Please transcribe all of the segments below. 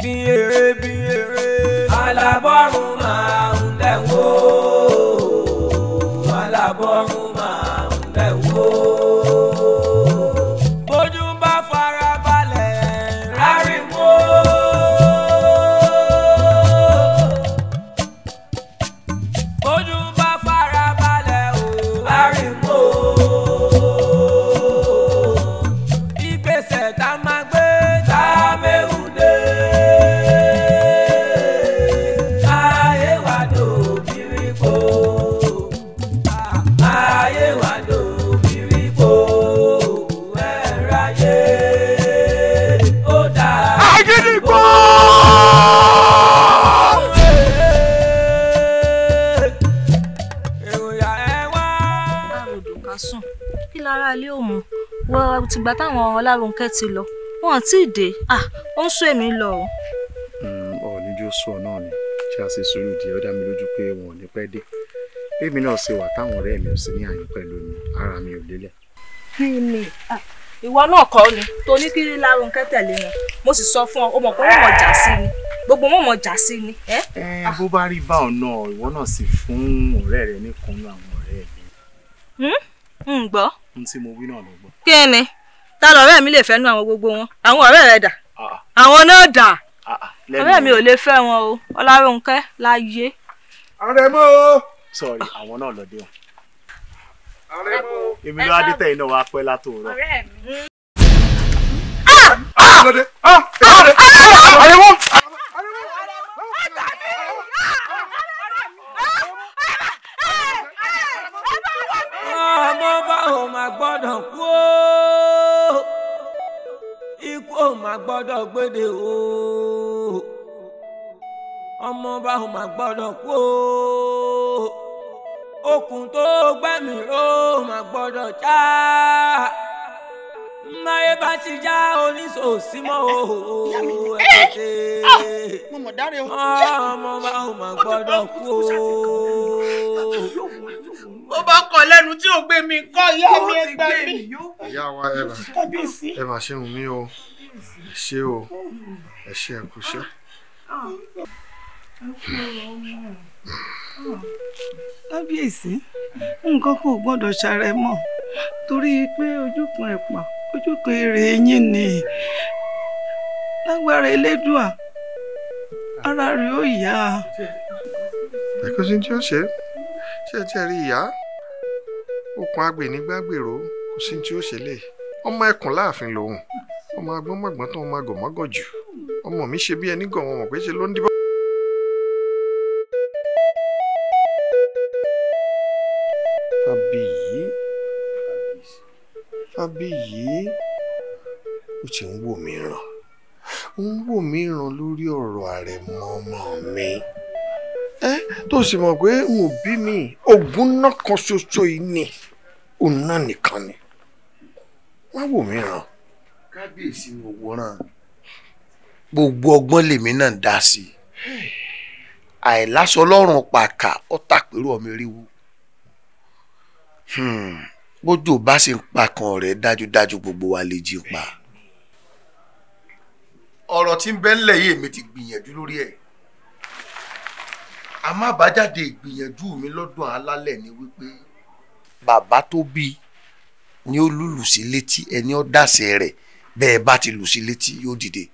Bí eré bí eré. Alábọ́run máa ń dẹ̀wò. Alábọ́run máa ń dẹ̀wò. Bójú bá fara balẹ̀ rárí mọ́. Bójú bá fara balẹ̀ o rárí mọ́. Ìgbésẹ̀ tá máa gbé tá méwu dé. Ayé wa dòbírípo. Ayé wa dòbírípo. Ẹ̀rọ ayé ó dáa. Àgídìgbò! Èròyà ẹ wá. Àròdò ká sùn kí lára ilé ò mú wọ́n tìgbà táwọn Ọlárónkẹ́ ti lọ wọn ò tí ì dé, ó ń sún èmi lọ o. Ọ̀ọ́ni jó sún ọ náà ni ṣé a ṣe sùúrù díẹ̀, ó dá mi lójú pé wọn ò ní pẹ́ dé. Bébí náà ṣe wà táwọn ọ̀rẹ́ mi ò sí ní àyín pẹ̀lú mi, ara mi ò lélẹ̀. Kí ni ìwọ náà kọ́ ni tó ní kí Lárónkẹ́ tẹ̀lé wọn? Mo sì sọ fún ọ, o mọ̀ pé wọ́n mọ̀ jà sí ni, gbogbo wọn mọ̀ jà sí ni. Ẹ bó bá rí báwọn náà, ìwọ náà sì fún ọ̀rẹ́ rẹ nìkan náà àwọn ọ̀rẹ́ mi. Ń gbọ́. N tí mo wí náà lọ gbọ́. Kí ni ta lọ̀rẹ́ mi lè fẹ́ nú àwọn gbogbo wọn? Àwọn ọ̀rẹ́ rẹ dà? Àwọn náà dà? Ọ̀rẹ́ mi ò lè fẹ́ wọn o, Ọlárónkẹ́ láyé. Àrẹ̀mọ. Sorry, àwọn náà lọ dé wọn. Àrẹ̀mọ. Èmi ló adé tẹ̀yìn náà wá pẹ́ látòórọ̀. Ọ̀rẹ́ mi. Àrẹ̀mọ. Ọmọ bá ò máa gbọ́dọ̀ kú ó, ikú ò máa gbọ́dọ̀ gbédè o. Ọmọ bá ò máa gbọ́dọ̀ kú ó, okùn tó gbẹ́mí ó máa gbọ́dọ̀ já. Máyé bá ti já oníṣòsí mọ́ o, ẹ tètè. Ọmọ bá ò máa gbọ́dọ̀ kú ó. Ó bá kọ lẹ́nu tí ò gbé mi kọ́, ìyá mi ẹ gbà mí. Ìyá wa ẹ mà ṣe hùn mí o, ẹ ṣé o, ẹ ṣé, ẹ kú iṣẹ́. Kábíyèsí, nǹkan kò gbọ́dọ̀ ṣàrẹ̀ mọ́ torí pé ojúkan ẹ̀pà ojúkan èrè yín ni. Lágbára Elédùà, ara rẹ̀ ó yá. Ẹ kó sí tí ó ṣe ṣé ẹ tí ẹ rí ìyá okùn agbè nígbàgbèrò, kò sí tí ó ṣe lè. Ọmọ ẹkùn láàfin lòun, ọmọ agbọ́nmọ̀gbọ́n tó ọmọ agọ̀mọ́gọ̀ jù. Ọmọ mi ṣe bí ẹni gọ̀ wọn mọ̀ pé ṣe ló ń díbọ́. Fábíyì, Fábíyì, ó ti ń wò mí ràn, ó ń wò mí ràn lórí ọ̀rọ̀ Àrẹ̀mọ ọmọ mi. Tó sì mọ̀ pé n ò bí mi, ògùn náà kan ṣoṣo yìí ni, òun náà nìkan ni. Má wò mí ràn. Kábíyèsí ni òwòrán, gbogbo ọgbọ́n lèmi náà ń dá sí i. Àìláṣọ ọlọ́run pàkà ó tàpérò ọmọ eriwo. Bójú bá sì ń pa kan rẹ̀ dájúdájú gbogbo wa lè jí pa. Ọ̀rọ̀ tí ń bẹ ńlẹ̀ yìí èmi ti gbìyànjú lórí ẹ̀. Àmọ́ àbájáde ìgbìyànjú mi lọ́dún alálẹ̀ ni wípé bàbá tó bí ni ó lùlù sí létí, ẹni ó dàsẹ̀ rẹ̀ bẹ́ẹ̀ bá ti lù sí létí yóò dìde.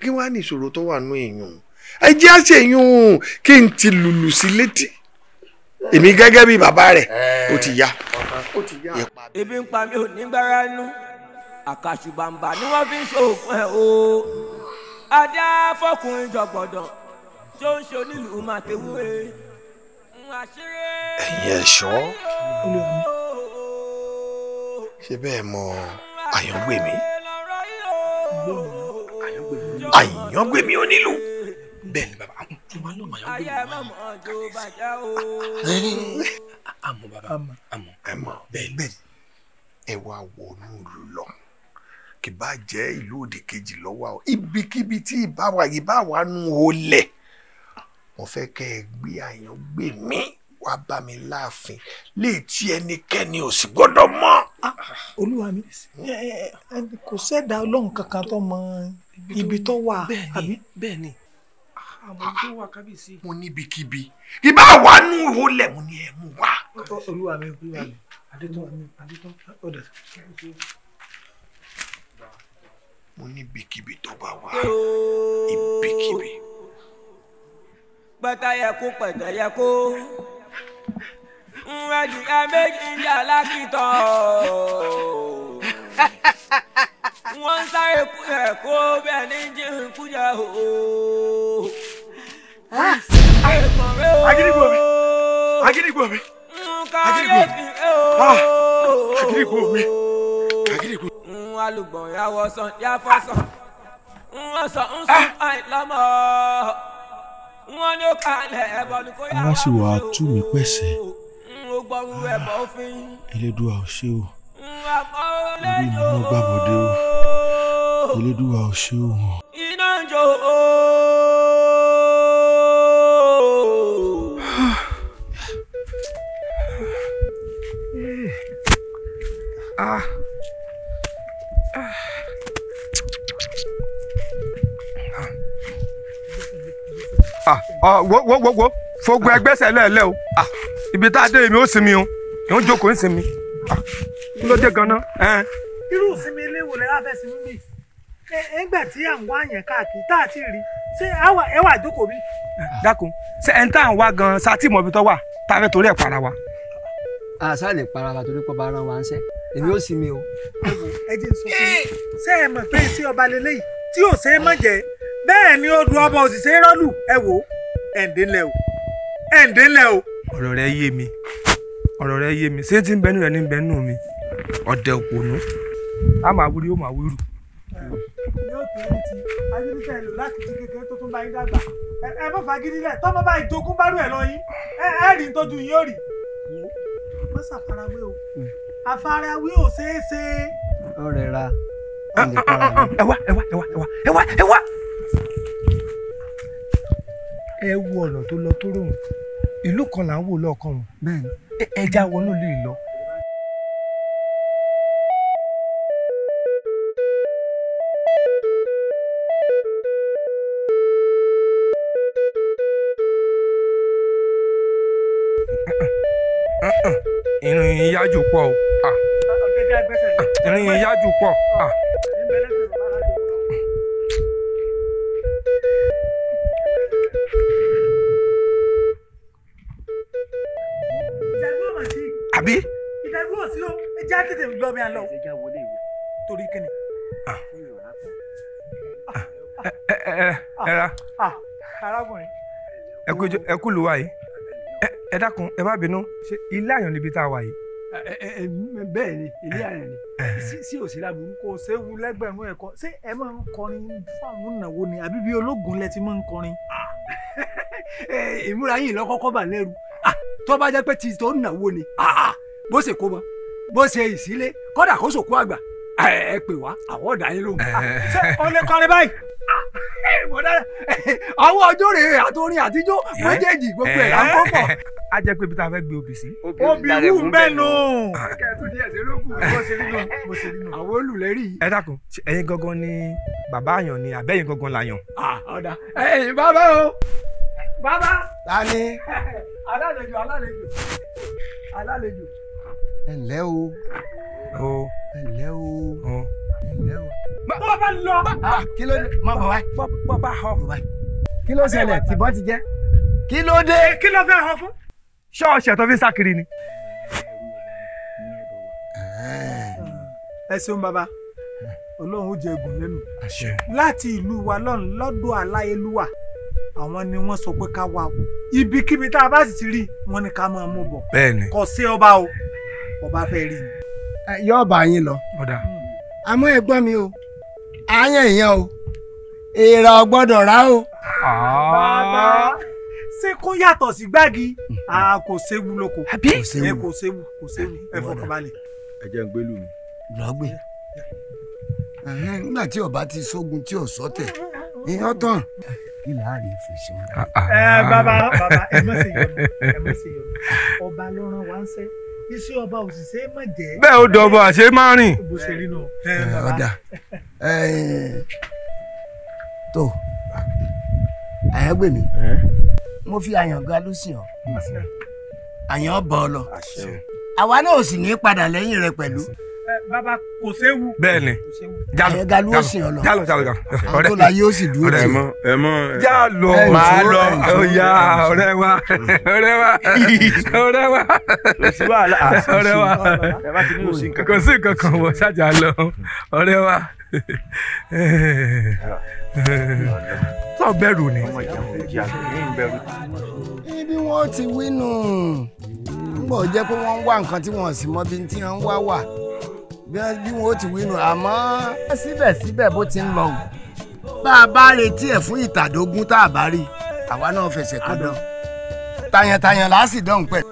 Kí wàá ní ìṣòro tó wà nú èèyàn? Ẹ jẹ́ àṣẹ èèyàn kí n ti lùlù sí létí èmi gẹ́gẹ́ bí bàbá rẹ̀, ó ti yá. Ebi ń pa mi ò ní gbára nú, àkàṣùbàǹbà ni wọ́n fi ń ṣoògùn ẹ̀ o. Adá fọkùnrin jọ̀gbọ̀dọ̀ tó ń ṣe onílùú máa tewúre. Ẹ̀yin ẹ̀ṣọ́, ṣé bẹ́ẹ̀ mọ Àyàngbèmí? Àyàngbèmí onílù. Bẹ́ẹ̀ ni bàbá, àwọn ọmọ Àyàngbèmí. Àmọ́ bàbá, àmọ́. Ẹ mọ̀ bẹ́ẹ̀ bẹ́ẹ̀. Ẹ wá wọnú ìlú lọ, kì bá jẹ́ ìlú òdì kejì lọ́wọ́ àwọn ibikíbi tí ìbá wa yìí bá wà nù ó lẹ̀. Mo fẹ́ kẹ́ ẹ gbé Àyàngbèmí wá bá mi láàfin létí ẹnikẹ́ni ò sì gbọ́dọ̀ mọ̀. Olúwa mi, kò sẹ́dá ọlọ́run kankan tó mọ ibi Ibi tó wà àbí. Bẹ́ẹ̀ ni àmọ́ ibi tó wà kábíyèsí. Mo ní ibikíbi ìbá wà nù ìhólẹ̀ mo ní ẹ mú wá. Olúwa mi, olúwa mi, Adétọ́, Adétọ́, ọ̀dà. Mo ní ibikíbi tó bá wà, ibikíbi. Pẹ̀tẹ̀yẹ̀kú pẹ̀tẹ̀yẹ̀kú ẹ̀jìyà méjì ń jà lákìtàn wọ́n ń sáré kúlẹ̀ kó bẹ́ẹ̀ ní jí ń kújà o. Agídígbò mi, agídígbò mi, agídígbò mi, agídígbò mi, agídígbò. Alùgbọ̀n yà wọ sàn yà fọ́ sàn wọ́n sọ ń sùn àìlọ́mọ́ wọ́n ní ó kalẹ̀ ẹ̀bọ̀ ní kó yà Ara sì wàá tú mi pẹ̀sẹ̀. Ó gbọ́rú ẹ̀bọ̀ òfin. Elédùà ò ṣe o, orí mi náà gbàbọ̀dé o, Elédùà ò ṣe o. Iná ń jó o. Ah. Ah, wo wo wo wo fogun ẹgbẹ́sẹ̀ lẹ́ẹ̀lẹ́ o. Ibi tá a dé èmi ó sinmi o, ìhun jókòó ń sinmi. Kí ló dé gan-an? Irú ìsinmi ilé wo lẹ wá fẹ́ sinmi bí? Ẹgbẹ́ tí à ń wá yẹn káàkiri tá a ti rí, ṣé ẹ wà jókòó bí? Dákun, ṣé ẹ̀ ń tá à ń wá gan-an ṣá tí mọ̀ ibi tó wà tá a fẹ́ torí ẹ̀ para wa? Àṣà lè para wa torí pé ọba rán wa ń ṣẹ́, èmi ó sinmi o. Ẹ jẹ́ sọ fún mi, ṣé ẹ mọ̀ pé iṣẹ́ ọba lélẹ́yìí tí ò ṣe é mọ̀ jẹ́? Bẹ́ẹ̀ ni odò ọba òṣìṣẹ́ rọ́lù, ẹ wò ó, ẹ̀ǹdínlẹ̀ o, ẹ̀ǹdínlẹ̀ o. Ọ̀rọ̀ rẹ yé mi, ọ̀rọ̀ rẹ yé mi, ṣé tí ń bẹnu rẹ ní bẹnu mi, ọ̀dẹ̀ òpònú, a máa wúri ó máa wúrù. Yóò tó ní ti ayélujára ìlú láti jí kékeré tó tún bá yín dàgbà, ẹ mọ̀ fagídílẹ̀ tọ́mọ bá ìjogún bá rú ẹ̀ lọ yín, ẹ rí ìtọ́jú yín ó rí. Má ṣàfarawé o, àfarawé ò ṣeé ṣe. Ọ̀rẹ́ ra ẹ wá ẹ wá ẹ wá ẹ wá ẹ wá ẹ wá. Ẹ wo ọ̀nà tó lọ tó rọrùn, ìlú kan là ń wò lọ́ọ̀kan o, ẹja wọnú lè lọ. Ìrìn yájú pọ̀ o, ìrìn yájú pọ̀. Àbí. Ìdàgbò sí o, ẹ jẹ́ àtètè lọ bí a lọ. Torí kíni. Ẹ ra. Arákùnrin. Ẹ kú lù wá yìí. Ẹ dákun, ẹ má bínú, ṣé ilé àyàn níbi tá a wà yìí? Bẹ́ẹ̀ ni, ilé àyàn ni, sí òsì láburú. Kò séwu lẹ́gbẹ̀rún ẹ̀kọ́. Ṣé ẹ máa ń kọrin fáwọn ìnáwó ni àbí bí ológun lẹ ti máa ń kọrin? Ìmúra yìí lọ kọ́kọ́ bà lẹ́rù. Tó bá jẹ́ pé ti tó ń náwó ni, bó ṣe kó mọ, bó ṣe ìsílé, kódà kó sòkú àgbà, ẹ pè wá, àwọn ọ̀dà yín lóhùn. Ṣé o lè kọrin báyìí? Àwọn ọjọ́ rèé àtòrin àtijọ́ méjèèjì gbogbo ẹ̀ là ń kó pọ̀. A jẹ́ pé ibi tá a fẹ́ gbé obì sí. Obì wù mẹ́nu. Kẹ́ẹ̀tún díẹ̀ sí lókù. Àwọn olùlẹ́rìí. Ẹ dákun, ẹ̀yin gangan ni bàbá àyàn ni àbẹ́yìn gangan làyàn? Ọ̀dà ẹ̀yin bàbá o. Bàbá. Tani. Alálejò alálejò alálejò. Ẹ ǹlẹ́ o. Ẹ ǹlẹ́ o. Ẹ ǹlẹ́ o. Bọ́ bá lọ. Kí ló dé? Má bọ̀ wáyé. Bọ́ bá họ. Kí ló ṣẹlẹ̀? Tìbọn ti jẹ́. Kí ló dé? Kí ló fẹ́ họ fún? Ṣọ́ọ̀ṣì tó fi ń sá kiri ni. Ẹ ṣeun bàbá, Ọlọ́run ó jẹ ẹgùn lẹ́nu. Láti ìlú wa lọ́run lọ́dọ̀ aláyélúwà, àwọn ni wọ́n sọ pé ká wá o. Ibikíbi tá a bá sì ti rí wọn ni ká máa mú bọ̀. Bẹ́ẹ̀ni. Kò sí ọba o, ọba fẹ́ rí ni. Yóò bá yín lọ. Àmọ́ ẹ̀gbọ́n mi o, àáyàn ìyẹn o, èèrà ò gbọ́dọ̀ rà o. Bàbá, ṣé kó yàtọ̀ sí gbági? Kò séwu lóko. Kò séwu, kò séwu, ẹ fọkàn balẹ̀. Ẹ jẹ́ ń gbélú mi. Lọ́gbé. Nígbà tí ọba ti sógun tí ò sọ́tẹ̀, ìyẹn tán. Kí láàrin fèsì wọn. Ẹ bàbá bàbá, ẹ má ṣe yọnu, ẹ má ṣe yọnu. Ọba ló rán wa ń ṣẹ́, iṣẹ́ ọba òṣìṣẹ́ má jẹ́. Bẹ́ẹ̀ ó dọ̀bọ̀ àṣẹ máa rìn. Bó ṣe rí nù. Ọ̀dà Tó Àyàngbèmí, mo fi àyànga ló sìn ọ́, àyàn bọ̀ ọ lọ, àwa náà ò sì ní padà lẹ́yìn rẹ pẹ̀lú. Bàbá kò séwu. Bẹ́ẹ̀ni. Àyànga ló sìn ọ lọ. Jálọ jálọ jálọ. Àwọn tó la yóò sì dúró tì. Ẹ mọ jálọ máa lọ ọyà ọ̀rẹ́ wa ọ̀rẹ́ wa ọ̀rẹ́ wa. Kò sí wàhálà. Ọ̀rẹ́ wa kò sí nǹkan kan wọ ṣáàjà lọ ọ̀rẹ́ wa. Sọ bẹ̀rù ni. Ibi wọn ti wí nù ń bọ̀ jẹ́ pé wọ́n ń wá nǹkan tí wọ́n sì mọ bí tí wọ́n ń wá wà bí wọ́n ti wí nù, àmọ́ síbẹ̀síbẹ̀ bó ti ń lọ bá a bá retí ẹ̀ fún ìtàdógún tá a bá rí àwa náà fẹsẹ̀ kan dán tayantayan là á sì dán pẹ̀lú.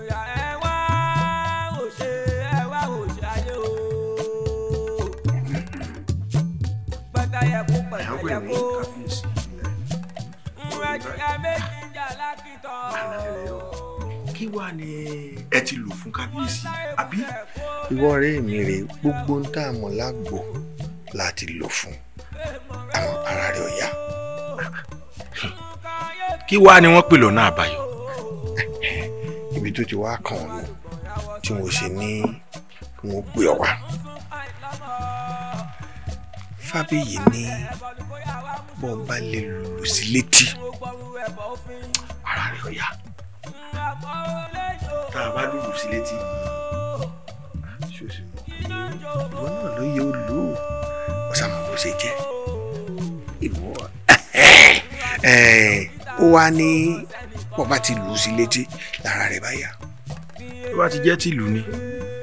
Kí wàá ní ẹ ti lò fún kábíyèsí àbí. Ìwọ ọ̀rẹ́ mi rè, gbogbo ń tá a mọ̀ lágbo láti lò fún, àmọ́ ara rẹ̀ ò yá. Kí wàá ní wọ́n pè lọ́nà àbáyọ. Ibi tó ti wá kàn ọ́ nù tí mo ṣe ní kí wọ́n pè ọ́ wá. Fábíyì ní bọ́ọ̀ bá lè lù sí létí ara rẹ̀ ò yá. Tá a bá lùlù sí létí. Ṣé o sì mọ̀ ìwọ náà ló yẹ ó lò ó, ó sàmọ̀ bó ṣe jẹ́ ìwọ. Ó wá ní bọ́ bá ti lù sí létí lára rẹ̀ bá yá. Tó bá ti jẹ́ tìlù ni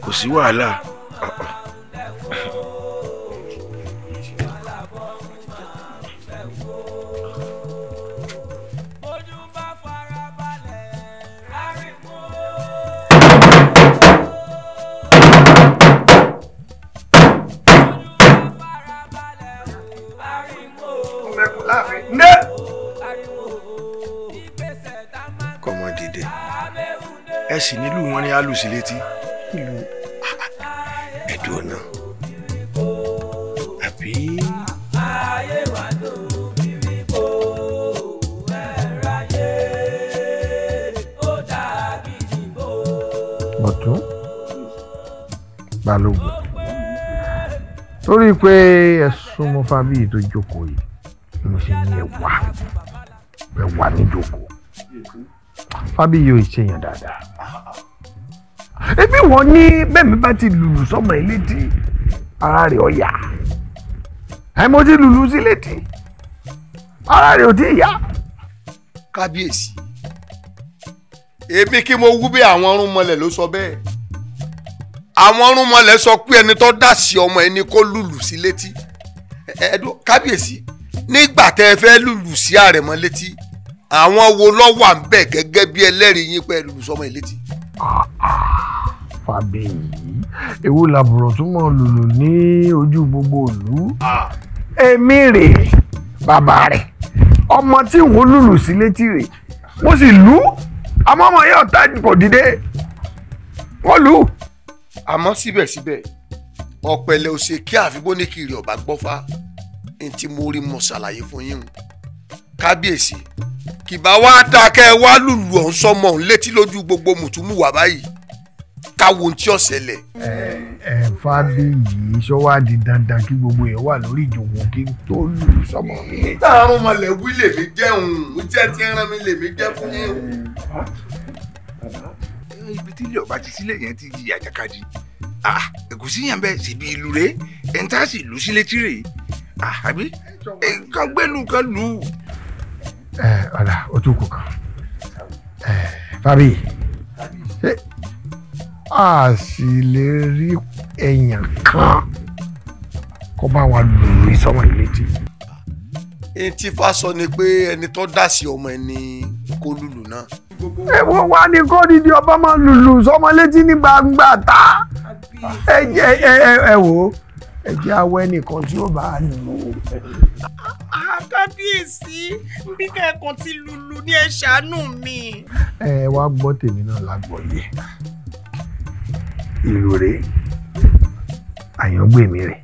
kò sí wàhálà. Kọmọ dìde. Ẹ sì nílùú wọn ní alùsí létí. Ìlú ẹ̀dùn ọ̀nà àbí. Ọ̀tún Balógun, torí pé ẹ súnmọ́ Fábíyì tó jókòó yìí mo ṣe ní ẹwà ẹwà níjókòó. Fábíyì ò ṣèyàn dáadáa. Ebi wọn ní bẹ́ẹ̀ mi bá ti lùlù sọ́mọ ẹ létí ara rẹ̀ ó yá. Ẹ mo ti lùlù sí létí ara rẹ̀ ò tí ì yá. Kábíyèsí, èmi kí mo wú bí àwọn ọ̀rúnmọlẹ̀ ló sọ bẹ́ẹ̀. Àwọn ọ̀rúnmọlẹ̀ sọ pé ẹni tó dá sí ọmọ ẹni kó lùlù sí létí. Ẹ̀ẹ́dùn kábíyèsí, nígbà tẹ́ ẹ fẹ́ lùlù sí àrẹ̀mọ létí, àwọn wo ló wà ń bẹ̀ gẹ́gẹ́ bí ẹlẹ́rìí yín pé lùlù sọmọ ẹ létí. Fábíyì, èwo làbùrọ̀ tún mọ̀ lùlù ní ojú gbogbo ìlú. Èmi rè bàbá rẹ̀, ọmọ tí n ò lùlù sí létí rè, mo sì lù ú, àmọ́ ọmọ yóò tá kò dìde, wọ́n lù ú. Àmọ́ síbẹ̀síbẹ̀ ọ̀pẹ̀lẹ̀ ò ṣe kí àfibó ní kiri ọ̀bá gbọ́fá ní tí mo rí mo ṣàlàyé fún yín o. Kábíyèsí, kìbá wá dákẹ́ wá lùlù ọ̀hún sọmọ ọ̀hún létí lójú gbogbo mùtúmùwà báyìí káwo ohun tí ó ṣẹlẹ̀. Ẹ Fábíyì, ṣọ wá di dandan kí gbogbo èèyàn wà lórí ìjòkó kí n tó lù sọmọ mi létí. Táàrùn mọ̀lẹ́ wí lèmi jẹ́ òun, jẹ́ tí ń rán mi lèmi jẹ́ fún yín o. Ibi tí ilé ọba ti sílẹ̀ yẹn ti di àjàkadì. Kò sí yàn bẹ́ẹ̀ ṣèbí ìlú rẹ̀ ẹ̀ ń tá sì lù sí létí rẹ̀ àbí kan gbẹ́lu kan lù. Ẹ ọ̀dà ó tún kù kan. Fábíyì, ṣé a sì lè rí èèyàn kan kó bá wa lùlù ìsọmọ ìlétí. Etí fa sọ ni pé ẹni tó dá sí ọmọ ẹni kó lùlù náà. Èwo wá ní kó dídí ọba máa lùlù sọmọ létí ní gbangba ta. Ẹ ẹ wò ó, ẹ jẹ́ awọ ẹnìkan tí ó bá lù ú. Kábíyèsí, bí kẹ́kọ̀ọ́ ti lùlù ní ẹ ṣàánú mi. Ẹ wá gbọ́ tèmi náà lágbọ̀ọ́yé. Ìlú rèé, àyàngbèmí rẹ̀,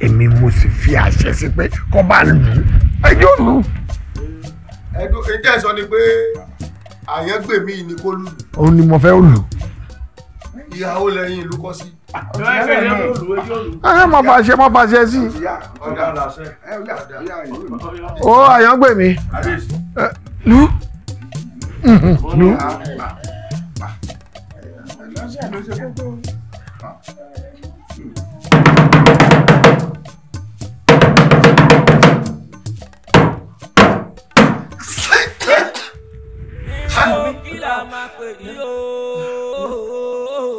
èmi mo sì fi àṣẹ sí pé kó bá lù ú. Ẹjọ́ lù. Ẹdùn ìjẹ́ sọ ni pé Àyàngbèmí ni kó lùlù. Òun ni mo fẹ́ lù. Ìyàwó lẹ́yìn ìlú kọ́ sí. Ẹ má fàṣẹ má fàṣẹ sí. Ó Àyàngbèmí. Lù. Lù.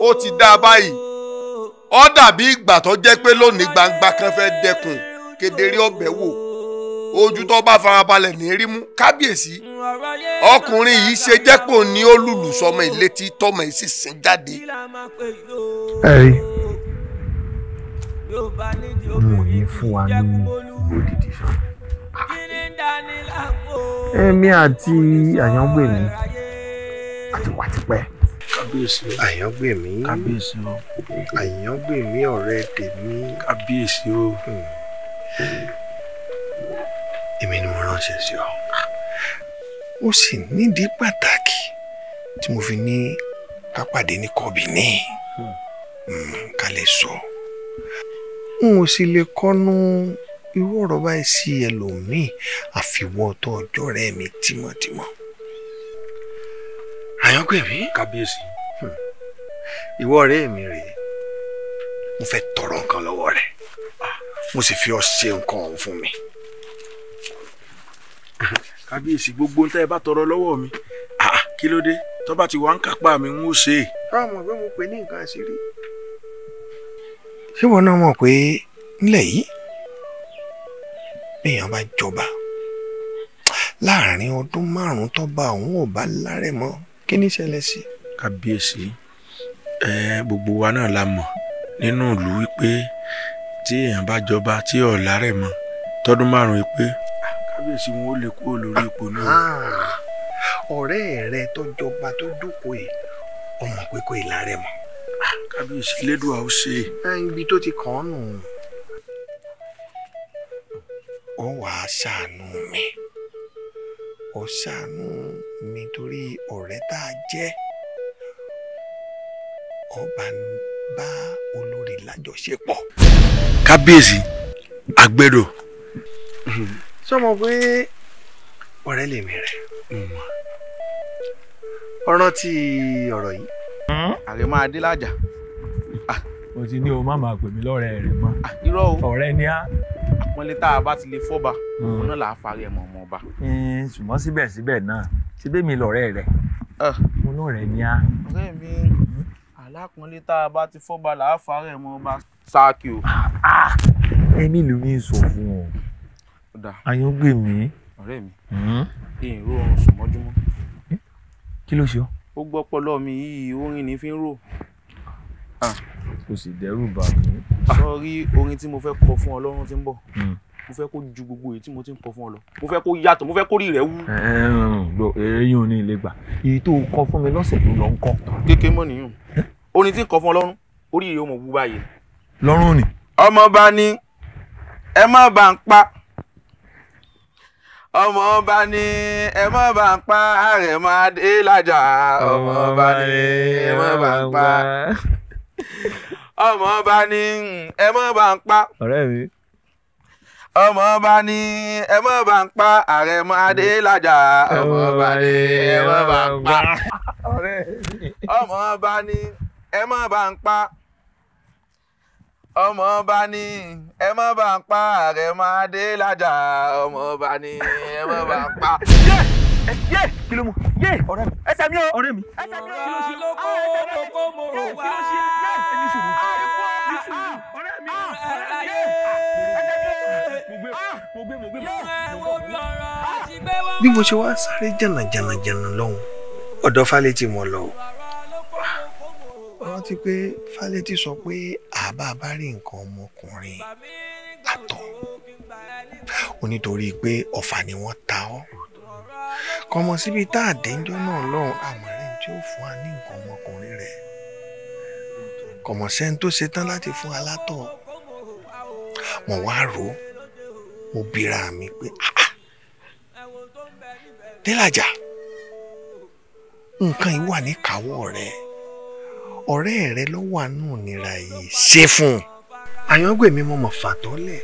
Ó ti dá a báyìí, ó dàbí ìgbà tó jẹ́ pé lónìí gbangba kan fẹ́ dẹkùn kedere ọbẹ̀ wò, ojú tó bá farabalẹ̀ ní rí mú. Kábíyèsí, ọkùnrin yìí ṣe jẹ́pọ̀ ní ó lùlù sọmọ ìlétí tọmọ yìí sì sìn jáde. Ẹ rí n ò ní fún wa ní òdìdí sọ. Èmi àti Àyàngbèmí àti wà tipẹ́. Kábíyèsí. Àyàngbèmí. Kábíyèsí o. Àyàngbèmí ọ̀rẹ́ tèmi. Kábíyèsí o. Èmi ni mo ránṣẹ́ sí ọ. Ó sì nídìí pàtàkì tí mo fi ní ká pàdé ní kọ́bìnì ká lè sọ. N ò sì lè kọ́nu irú ọ̀rọ̀ báyìí sí ẹlòmíì àfiwọ́ tó ọjọ́ rẹ̀ mi tímọ́tímọ́. Àyàngbèmí. Kábíyèsí. Ìwọ ọ̀rẹ́ mi rèé, mo fẹ́ tọrọ nǹkan lọ́wọ́ rẹ̀, mo sì fi ọ ṣe nǹkan ọ̀hún fún mi. Kábíyèsí, gbogbo ń tẹ́ ẹ bá tọrọ lọ́wọ́ mi, kí ló dé tó bá ti wà ń kápá mi ń ó ṣe. Báwo mọ̀ pé mo pè ní nǹkan àṣírí? Ṣé wọn náà mọ̀ pé nílẹ̀ yìí béèyàn bá jọba láàrin ọdún márùn-ún tó bá òun ò bá lárẹ̀ mọ́, kí ní ṣẹlẹ̀ sí? Kábíyèsí, gbogbo wa náà la mọ̀ nínú ìlú wípé tí èèyàn bá jọba tí ò lárẹ̀ mọ́ tọdún márùn-ún wípé kábíyèsí wọn ò lè kúrò lórí ipò náà. Ọ̀rẹ́ rẹ tó jọba tó jókòó yìí ọmọ pé kò ì lárẹ̀ mọ́. Kábíyèsí, lédùá ó ṣe. Ibi tó ti kàn án nù. Ó wàá ṣàánú mi, ó ṣàánú mi torí ọ̀rẹ́ tá a jẹ́. Ọba ń bá olórí lájọṣepọ̀. Kábíyèsí, àgbẹ̀dò. Sọmọ pé ọ̀rẹ́ lèmi rẹ̀, ọ̀rọ̀ tí ọ̀rọ̀ yìí. Ààrẹ máa dé lájà. Mo ti ní o má máa pè mí lọ́rẹ́ rẹ̀ mọ́. Irọ́ o. Ọ̀rẹ́ ni á. Àpọ́nlé tá a bá ti lè fọ́ba, òun náà là á farí ẹ̀ mọ̀ ọmọ ọba. Ṣùgbọ́n síbẹ̀síbẹ̀ náà, síbẹ̀ mi lọ̀rẹ́ rẹ̀. Mo lọ́rẹ́ ni á. Ọ̀rẹ́ mi, alápọ̀nlé tá a bá ti fọ́ba là á farí ẹ̀ mọ́ ọba. Sáàkì o. Ẹ̀mí ló ní sọ fún ọ. Àyàngbèmí. Ọ̀rẹ́ mi, èrò oorun sùn mọ́júmọ́. Kí ló ṣe ọ́? Ó gbọ́ pọ̀lọ́ mi yìí, orin ní fi ń rò. Kò sì dẹ́rù bà mí. Sọrí orin tí mo fẹ́ kọ fún Ọlọ́run tí ń bọ̀, mo fẹ́ kó ju gbogbo èyí tí mo ti ń kọ fún ọ lọ. Mo fẹ́ kó yàtọ̀, mo fẹ́ kó rí rẹ̀ wú. Eyín ò ní ilé gbà. Èyí tó kọ fún mi lọ́sẹ̀ tó lọ ń kọ. Kékeré mọ́ nìyún. Orin tí ń kọ fún Ọlọ́run, orí rẹ̀ ó mọ̀ wú báyìí. Lọ́rùn ni. Ọmọọba ni ẹ má bá ń pa. Ọmọọba ni ẹ má bá ń pa, Àrẹ̀mọ Adélájà. Ọmọọba ni ẹ má bá ń pa. Ọmọọba ni ẹ má bá ń pa. Ọ̀rẹ́ mi. Ọmọọba ni ẹ má bá ń pa, Àrẹ̀mọ Adélájà. Ọmọọba ni ẹ má bá ń pa. Ọ̀rẹ́ mi. Ọmọọba ni ẹ má bá ń pa. Ọmọọba ni ẹ má bá ń pa, Àrẹ̀mọ Adélájà. Ọmọọba ni ẹ má bá ń pa. Yé! Yé! Kí ló mú? Yé! Ọ̀rẹ́ mi. Ẹsẹ̀ mi o! Ọ̀rẹ́ mi. Ẹsẹ̀ mi o! Kí ló ṣe? Kókó mo rò wá. Kí ló ṣe? Ní sùúrù. Ní sùúrù. Ọ̀rẹ́ mi. Ọ̀rẹ́ mi. Ẹsẹ̀ mi o! Mo gbé mo gbé mo gbé. Bí mo ṣe wá sáré jànàjànàjànà lọ́hùn, ọ̀dọ̀ Fálétí mo lọ o. Rántí pé Fálétí sọ pé àbá bá rí nǹkan ọmọkùnrin àtọ̀, ó nítorí pé ọ̀fà ni wọ́n ta ọ́. Kọmọ síbi tá a dénjọ́ náà lọ́hùn, àmọ̀rẹ́ tí ó fún wa ní nǹkan ọmọkùnrin rẹ̀. Kọmọ sẹ́ni tó ṣetán láti fún wa látọ̀. Mo wá rò ó, mo bira mi pé Délájà, nǹkan yìí wà níkàáwọ́ rẹ, ọ̀rẹ́ rẹ ló wà nù nira yìí, ṣe fún un. Àyàngbèmí mo mọ̀ fàtọ́lẹ̀,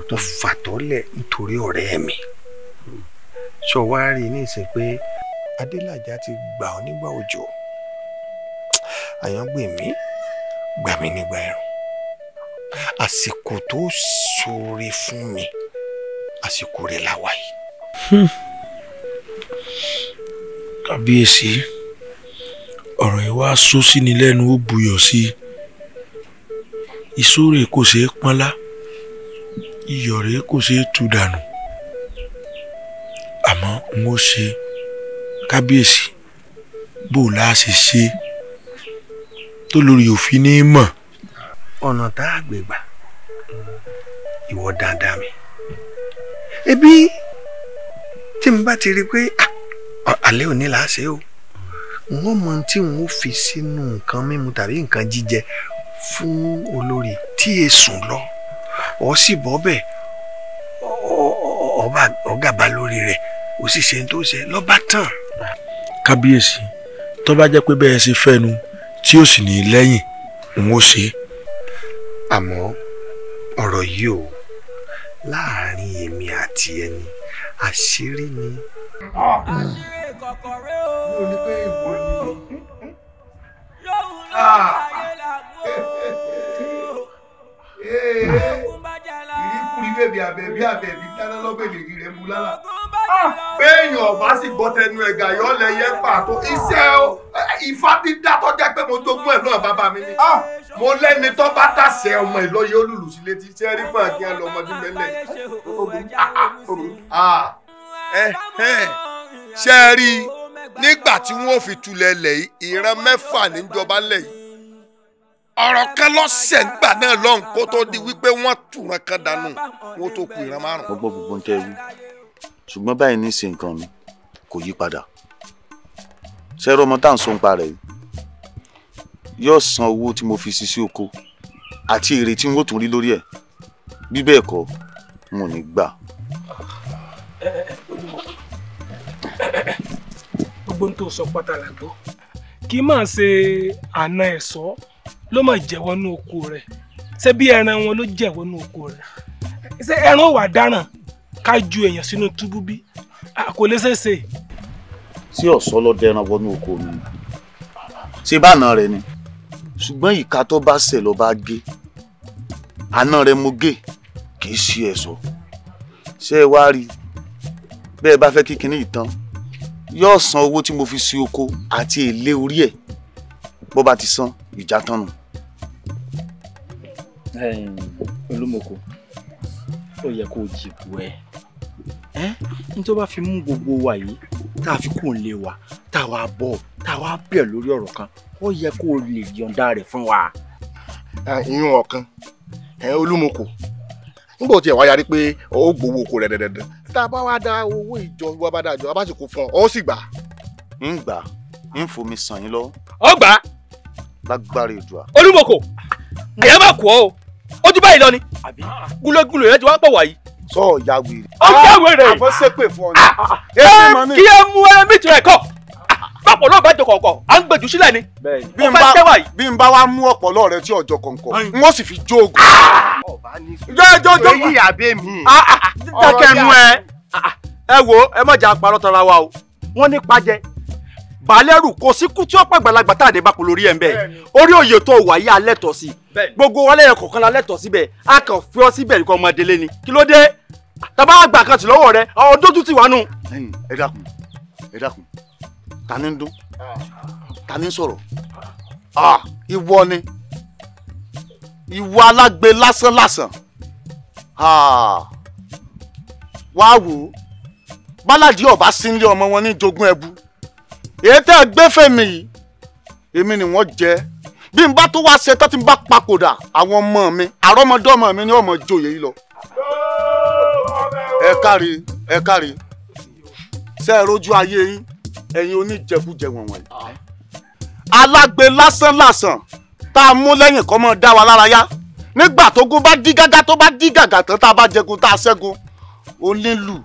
mo fàtọ́lẹ̀ nítorí ọ̀rẹ́ mi. Sọ wá rí i nísìnyí pé Adélájà ti gbà ọ́ nígbà òjò, Àyàngbèmí gbà mí nígbà ẹ̀rùn. Àsìkò tó ṣoore fún mi, àsìkò rẹ̀ la wà yìí. Kábíyèsí, ọ̀rọ̀ yìí wá sọ sí ni lẹ́nu, ó buyọ̀ sí i. Ìṣòro kò ṣeé pọ́nlá, iyọ̀ rẹ̀ kò ṣeé tú dànù. Àmọ́ n ó ṣe, kábíyèsí, bó o láà ṣe ṣe tó lórí òfin ní mọ̀. Ọ̀nà tá a gbé gbà, ìwọ dáadáa mi. Ebi tí n bá ti rí i pé alẹ́ òní là á ṣe o, n ó mọ tí n ó fi sínú nǹkan mímu tàbí nǹkan jíjẹ fún olórí tí e sùn lọ, ọ sì bọ́ bẹ́ẹ̀, ọ̀gá bá lórí rẹ̀, ó sì ṣe tó ṣe lọ́ba tán. Kábíyèsí, tó bá jẹ́ pé bẹ́ẹ̀ ṣe fẹ́nu tí ó sì ní lẹ́yìn, n ó ṣe. Àmọ́ ọ̀rọ̀ yìí o, láàrin èmi àti ẹni, àṣírí ni. Àṣírí kọ̀kọ̀ rẹ o. Mi ò ní pé ìwọ ni. Lóhùn ló ayé làgbó. Ìríkùrí bèbí àbẹ̀bí àbẹ̀bí dáná lọ́bẹ̀ lè rí rẹ̀ mú lálá. Béèyàn ọ̀bá sì gbọ́ tẹnu ẹ̀gà yọ lẹ́yẹ pàtó. Iṣẹ́ o, ifá dídá tó jẹ́ pé mo jogún ẹ̀ náà bàbá mi ni. Mo lẹ́ni tó bá dàsẹ̀ ọmọ ìlọ́yẹ olùlù sí létí. Ṣé rí fún àkíyàn lọ́mọdé mẹ́lẹ̀? Ṣé ẹ rí i nígbà tí wọ́n fi tulẹ̀ lẹ̀ yìí, ìran mẹ́fà níjọba lẹ̀ yìí. Ọ̀rọ̀ kan lọ́sẹ̀ ńgbà náà lọ́hùn kó tó di wípé wọ́n tùràn kan dànù wọ́n tó kù ìran márùn. Mo gbọ́ gbogbo ń tẹ́ wí, ṣùgbọ́n báyìí ní í ṣe nǹkan mi kò yí padà. Ṣẹ́rọ ọmọ tá à ń sọ nípa rẹ̀ yìí yóò san owó tí mo fi ṣiṣẹ́ oko àti èrè tí n ó tún rí lórí ẹ̀, bí bẹ́ẹ̀ kọ́ n ò ní gbà. Gbogbo tó sọ pátá la gbọ́, kì í máa ṣe àna ẹ̀sọ́ ló máa jẹ̀wọ́ nú oko rẹ̀, ṣé bí ẹran wọn ló jẹ̀wọ́ nú oko rẹ̀, ṣé ẹran wà dáràn ká ju èèyàn sínú túbú bí? Kò lè ṣeéṣe. Sí ọ̀sọ́ ló dẹran wọnú oko mi, ṣé bá àna rẹ̀ ni? Ṣùgbọ́n ìka tó bá ṣẹ̀ ló bá gé, àna rẹ̀ mo gé, kì í ṣe ẹ̀sọ́. Ṣé ẹ wá rí bẹ́ẹ̀ bá fẹ́ kí kinní ìtàn yóò san owó tí mo fi sí oko àti èlé orí ẹ̀, bó bá ti san ìjà tán nù. Olúmọkò, ó yẹ kó o jìbù ẹ ní tó bá fi mú gbogbo wa yìí tá a fi kó ń lé wa tá a wá bọ̀ tá a wá bẹ̀ lórí ọ̀rọ̀ kan, ó yẹ kó o lè yọ̀ǹda rẹ̀ fún wa. Ìyún ọ̀kan Olúmọkò, nígbà tí ẹ wá yarí pé ó gbowó oko rẹ̀ dẹ̀dẹ̀dẹ̀, tá a bá wá dá owó ìjọ wa bá dájọ a bá sì kó fún ọ, ó sì gbà. Ń gbà, ń fomi sàn yín lọ. Ó gbà. Lágbára Èdùà. Olúmọkò, àyà máa kú ọ o, ojú báyìí lọ ni gúlógúlò yẹn ti wá pọ̀ wáyé. Sọ ya wèrè. Ó já wèrè. Àbọ̀ ṣépè fún ọ ni. Ẹ kí ẹ mú ẹ mí tirẹ̀ kọ bápò náà bá jọ kọ̀ọ̀kọ̀ à ń gbèjú sílẹ̀ ni. Bí n bá wá mú ọ̀pọ̀lọ́ rẹ tí ọjọ́ kọ̀ọ̀kọ̀, n ó sì fi jó oògùn. Jọjọjọ èyí àbẹ mi. Dákẹ́ nu ẹ. Ẹ wo, ẹ má jà parọ́ tara wa o. Wọ́n ní pajẹ. Balẹ̀rù kò sí kú tí ó pàgbàlagbà tá à dé bá kò lórí ẹ̀ ń bẹ̀. Orí òye tó wà yí alẹ́ tọ̀ sí. Gbogbo wa lẹ́yìn kọ̀ọ̀kan la lẹ́tọ̀ síbẹ̀. A kàn fi ọ síbẹ̀ nìkan ọmọdé lé ni. Kí ló dé? Tàbá àgbà kan tì lọ́wọ́ rẹ, ọdún tún ti wà nù. Ẹ dákun, ẹ dákun. Ta ni ń dún? Ta ni ń sọ̀rọ̀? Ìwọ ni. Ìwọ alágbe lásán lásán. Wá wò ó, Báládì ọba sínlé ọmọ wọn ní jogún ẹbu. Èyí tẹ́ ẹ gbé fèmí yìí, èmi ni wọ́n jẹ. Bí n bá tó wá ṣe tán tí n bá papòdà, àwọn ọmọ mi, àrọ́mọdọ́mọ mi ni ọmọ joyè yìí lọ. Ẹ káre, ẹ káre. Ṣé ẹ rójú ayé yín? Ẹ̀yin oníjẹkújẹ wọ̀nyí. Alágbe lásán lásán tá a mú lẹ́yìn kọ́ mọ́ dá wa lára yá. Nígbà tógun bá dí gágá tó bá dí gàgà tán tá a bá jẹgun tá a ṣẹ́gun, onílù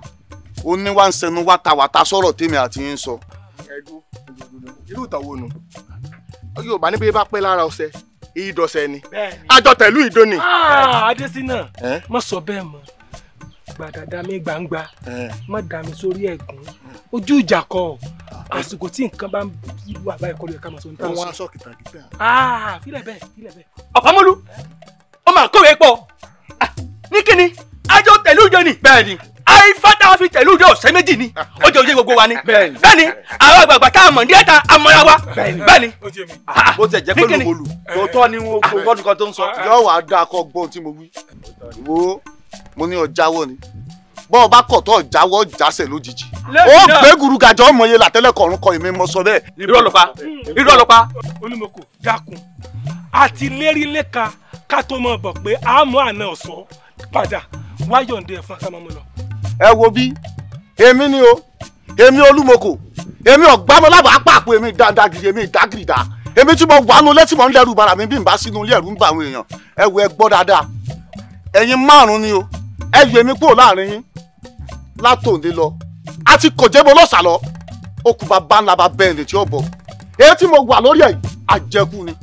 Ó ní wá ń sẹnu wátawàta sọ̀rọ̀ tèmi àti yín sọ. Irú ìtàn wo nu? Yorùbá ní bí bá pẹ́ lára ọṣẹ ìdọ̀sẹ̀ ni àjọ tẹ̀lú ìdó ni. Adésínà má sọ bẹ́ẹ̀ mọ́, gbàdàdà mi gbangba má dà mí sórí ẹ̀gún, ojú ìjà kọ àsìkò tí nǹkan bá ń wà báyìí kọlu ẹ̀ka màsó ń tà sọ. Wọ́n á sọ kìtàkìtà. Fílẹ̀ bẹ́ẹ̀ fílẹ̀ bẹ́ẹ̀. Ọ̀pámọ́lú ó máa kówé pọ̀ ní kíni àjọ tẹ̀lú ìjọ ni. Bẹ́ẹ̀ni àìfá tá a fi tẹ̀lú ìjọ ọ̀sẹ̀ méjì ni ó jẹ́ òye gbogbo wa ni. Bẹ́ẹ̀ni àwọn àgbààgbà tá a mọ̀ ní ẹ̀ta àmọ́ra wa. Bẹ́ẹ̀ni. Bó ti jẹ́ pé lùmọ̀lù tòótọ́ ni gbọ́dún kan tó ń sọ. Yóò wá dáa kọ́ gbọ́n tí mo wí. Wo mo ní ọjàwọ́ ni bọ́ọ̀ bá kọ̀ tó ọjàwọ́ jásẹ̀ lójijì. Ó gbé gùrùgàjọ́ ọmọ yẹn látẹ́lẹ̀kọ̀ọ́rùn kọ ìmí mọ́ sọ bẹ́ẹ̀. Irọ́ ló pa irọ́ ló pa. Olúmọkò dákun àti lérí lẹ́ka ká tó mọ̀ bọ̀ pé àmọ́ àna ọ̀sọ́ padà wáyọ̀ǹde ẹ̀fọn ká máa mú lọ. Ẹ wo bí èmi ni o, èmi Olúmọkò, èmi ọ̀gbámọlábàá pàpọ̀, èmi dáadáa, èmi ìdágìrìdá, èmi tí mo wà nù létí mo ń dẹrù bara mi bí n bá sínú ilé ẹ̀rù ń bà àwọn èèyàn. Ẹ wo ẹ gbọ́ dáadáa, ẹ̀yin márùn-ún ni o, ẹ yọ èmi kúrò láàrin yín látòǹde lọ àti kò jẹ́ mo lọ́sà lọ, ó kú bàbá ńlá bá bẹ́ẹ̀ lè tí ó bọ̀, èyí tí mo wà lórí ẹ̀ àjẹkù ni.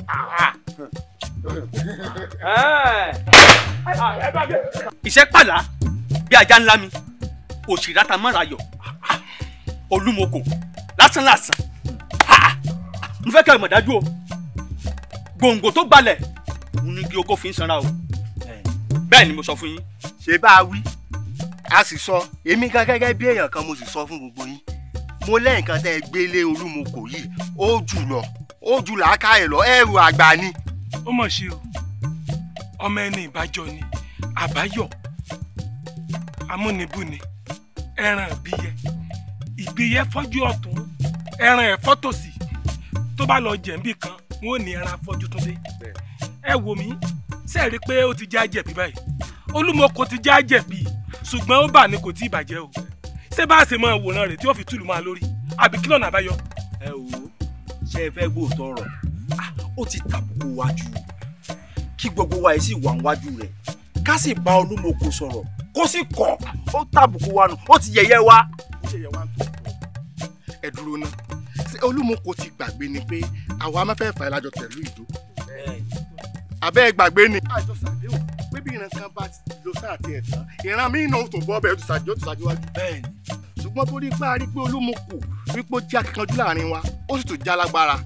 Iṣẹ́ pàlà bí ajá ńlá mi òṣìràtà mọ́ra yọ Olúmọkò lásán lásán. Mo fẹ́ kẹ́ ẹ mọ̀ dájú o, gbòǹgbò tó gbalẹ̀ òun ni igi oko fi ń sanra o, bẹ́ẹ̀ ni mo sọ fún yín. Ṣé bá a wí a sì sọ, èmi gan gẹ́gẹ́ bí èèyàn kan mo sì sọ fún gbogbo yín, mo lẹ́yìn kan tẹ́ ẹ gbélé Olúmọkò yìí ó jù lọ ó jù làákàyè lọ, ẹrù àgbà ni. Ó mọ̀ ṣe o, ọmọ ẹni ìbájọ ni àbáyọ amúnibúni ẹran ìbíyẹ ìgbéyẹ fọ́jú ọ̀tún ẹran ẹ̀fọ́ tòsì tó bá lọ jẹ̀ǹbì kan wọn ò ní ẹran afọ́jú tó dé. Ẹ wò mí ṣe rí i pé ó ti já jẹ̀bi báyìí? Olúmọkò ti já jẹ̀bi, ṣùgbọ́n ó bà ní kò tí ì bàjẹ́ o. Ṣé bá a ṣe máa wòran rẹ̀ tí ó fi túlù máa lórí àbí kí lọ́nà àbáyọ. Ẹ wò ó, ṣé ẹ fẹ́ gbóòótọ́ ọ̀rọ̀? Ó ti tàbùkù wájú kí gbogbo wa yìí sì wà níwájú rẹ̀ ká sì bá Olúmọkò sọ̀rọ̀ kó sì kọ̀, ó tàbùkù wa nù, ó ti yẹ̀yẹ́ wa. Ẹ dúró ná, ṣé Olúmọkò ti gbàgbé ni pé àwa mẹ́fẹ̀ẹ̀fà ìlàjọ tẹ̀lú ìdó? Àbẹ́ ẹ gbàgbé ni. Àjọ sàdéhùn pé bí ìran kan bá lọ sáà tiẹ̀ tán, ìran míì náà tó bọ́ bẹ́ẹ̀ tó ṣàjọ́ tó ṣàjọ́wájú. Ṣùgbọ́n torí pé a rí pé Olúmọkò wípé ó jẹ́ akíkanjú láàrin wa, ó sì tún já lágbára,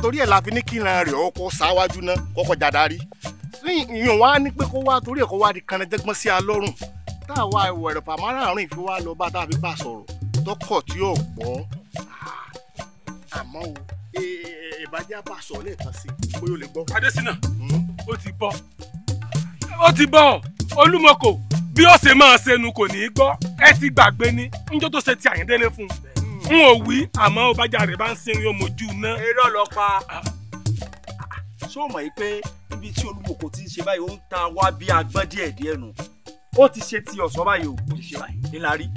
torí ẹ̀ la fi ní kí ìran rẹ̀ ọkọ̀ sáwájú náà kọ́kọ́ jàdarí. Ìyẹn wá ní pé kó wá torí ẹ̀ kó wá di kanajẹ́gbọ́n sí alọ́rùn táwa ìwọ̀ ẹ̀rọ̀pà márààrún ìfi wá lọ bá tá a fi bá sọ̀rọ̀ tọkọ̀ tí yóò gbọ́. Àmọ́ o ìbàjẹ́ bá sọ lẹ́ẹ̀kan sí i bóyá o lè gbọ́. Adésínà ó ti bọ́ ó ti bọ́ Olúmọkò bí ó ṣe máa ṣẹnu kò ní í gbọ́, ẹ ti gbàgbé ni níjọ́ tó ṣe ti Àyíndélé fún un n ò wí, àmọ́ ọbàjá rẹ̀ bá ń sin yóò mojú ná. Irọ́ ló pa. Ṣó mọ̀ yìí pé ibi tí Olúmọkò ti ń ṣe báyìí ó ń ta wá bí agbọ́n díẹ̀ díẹ̀ nù? Ó ti ṣe ti ọ̀sán báyìí o, ó ti ṣe báyìí ńlá rí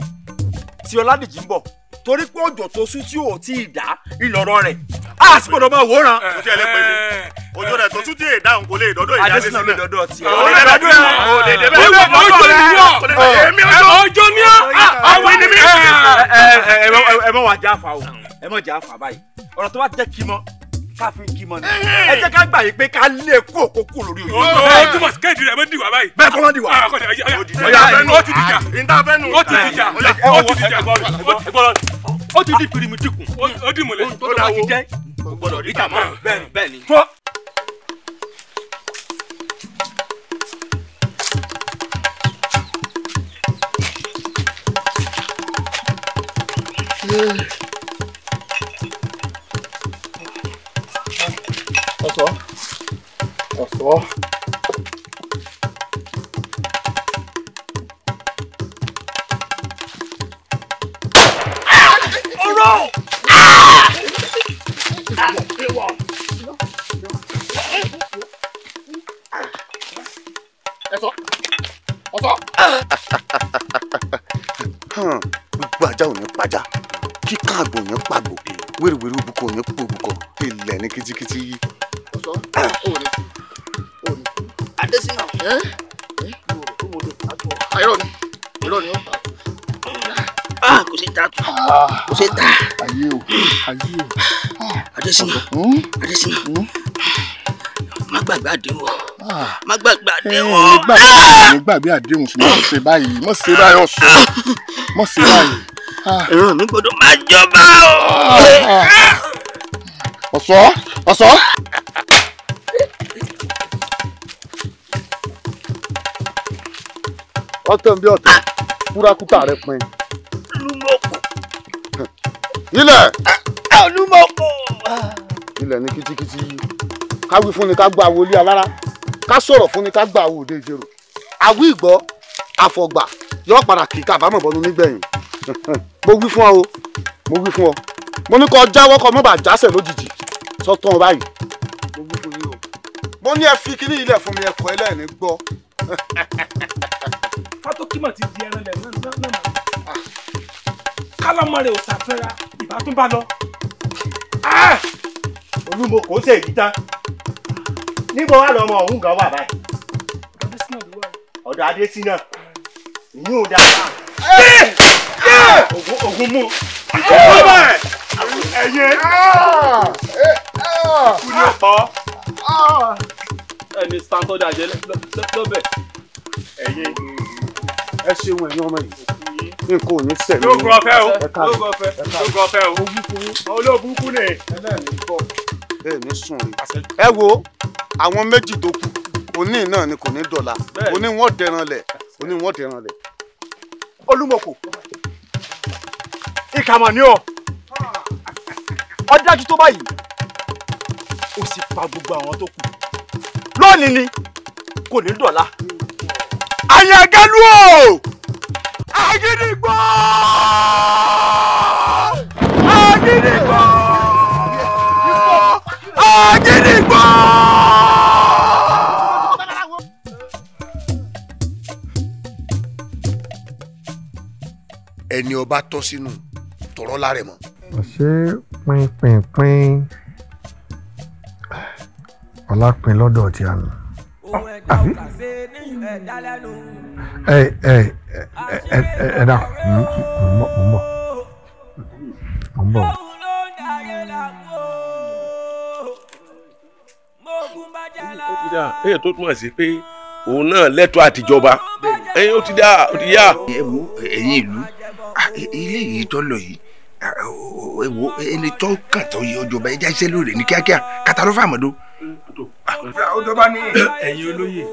tí Ọládèjì ń bọ̀ torí pé òjò tó sú tí ò tí ì dá ìlọ̀rọ̀ rẹ̀ á sì gbọ́dọ̀ máa wòran. Ó ti ẹ̀ lè pè mí ojú rẹ̀ tó tún tí èdáhùn kò lè dọ́dọ̀ ìyá Adésínà lè dọ́dọ̀ tiẹ̀. Ó lè dọ́dọ̀ ẹ̀ ó lè débẹ̀. Ọjọ́ ni ọ́ àwọn ni mí. Ẹ mọ̀ wá jáfa o, ẹ mọ̀ jáfa báyìí, ọ̀rọ̀ tó bá jẹ́ kí mọ́ ká fi kí mọ́ ni ẹ jẹ́ ká gbà yìí pé ká lé kó kó kú lórí òye. Ó túmọ̀ sí kéèdì rẹ̀ mọ́ dìwà báyìí. Bẹ́ẹ̀ kọ́ mọ́ dìwà. Ó ti dìjà ó ti dìjà ó ti dìjà ó ti di pirimu dikun. Ó dì mọ́lẹ̀. Ohun tó bá ti jẹ́ kò gbọ́dọ̀ rí tà mọ́. Bẹ́ẹ̀ni bẹ́ẹ̀ni. Ọ̀sọ́ ọ̀sọ́. Ọ̀rọ̀! Ẹ̀sọ́ ọ̀sọ́. Gbogbo ajá ò ní pajá, kíkà àgbò ò ní pàgbò, wérewère òbúkọ ò ní pòbúkọ, ilẹ̀ ní kitikiti yí. Ọ̀sọ́ ò ní ò ní. Adésínà. Irọ́ ni irọ́ ni ó. Kò sí ta kò sí ta. Ayé o, ayé o. Adésínà, Adésínà, má gbàgbé àdéhùn o, má gbàgbé àdéhùn o. Ní gbàgbé àdéhùn sí, má ṣe báyìí, má ṣe báyìí ọ̀sán, má ṣe báyìí. Ìran mi gbọ́dọ̀ máa jọba o. Ọ̀sọ́, ọ̀sọ́. Ọ̀tọ̀ bí ọ̀tọ̀, kúrakúta rẹ pin. Ilẹ̀. Olúmọ̀kò. Ilẹ̀ ní kítíkítí. Ká wí fún ni ká gbọ́ àwòlé alára. Ká sọ̀rọ̀ fún ni ká gbọ́ àwò òde ìjẹrò. Àwí ìgbọ́, àfọ̀gbà, yọ padà kì í kábàámọ̀ bọ́nu nígbẹ̀yìn. Mo wí fún ọ o, mo wí fún ọ. Mo ní kó jáwọ́ kó má bàa jásẹ̀ lójijì. Sọ́tàn báyìí. Mo wí fún yín o. Mo ní ẹ fi kíní ilẹ̀ fún mi ẹ̀kọ́ ẹlẹ́ẹ̀ni gbọ́. Fátókímọ̀ ti di ẹran lẹ̀ náà náà. Kálámọ̀ rẹ̀ ò ṣàfẹ́ra ìbá tún bá lọ. Olúmọ̀kò ṣe èyí tán. Níbo wà lọmọ ọ̀hún gan wà báyìí? Ọ̀dọ̀ Adésínà. Ìyún ò dáa. Ògùn mú. Ẹyẹ. Kú ni ó pọ̀. Ẹni sàǹtọ́jà jẹ lọ́bẹ̀. Ẹyẹ. Ẹ ṣeun ẹ̀yin ọmọ yìí. Nǹkan ò ní sẹ̀mí. Lóògùn ọ̀fẹ́ o, lóògùn ọ̀fẹ́, lóògùn ọ̀fẹ́ o. Olóòbùkún ni. Bẹ́ẹ̀ ni sùn rí. Ẹ wo àwọn méjì tó kù, òní náà ni kò ní dọ̀la. Òní wọ́n dẹran lẹ̀, òní wọ́n dẹran lẹ̀. Olúmọ̀kò, ìkàmọ̀ ni o. Ó dájú tó báyìí, ó sì pa gbogbo àwọn tó kù. Lónìí ni kò ní dọ̀la. Àyàngẹ́lú o! Àgídìgbò! Àgídìgbò! Àgídìgbò! Ẹni ọba tọ́ sínú tọ̀rọ̀ lárẹ̀ mọ́. Ṣé pínpínpín ọlá pin lọ́dọ̀ tí a nù? Àbí? Ẹ ẹ ẹ ẹ dá mo ń bọ̀ mo ń bọ̀. Ó ti dá èyí tó túmọ̀ sí pé òun náà lẹ́tọ̀ọ́ àtijọba ẹ̀yin ó ti dá ó ti yá. Ẹ wo ẹ̀yin ìlú ilé yìí tó lọ yìí, ẹ wo ẹni tó kàn tó yẹ ọjọba ẹ já iṣẹ́ lóore ní kíákíá kàtà ló fàmọ́dó. Ẹ̀yin olóyè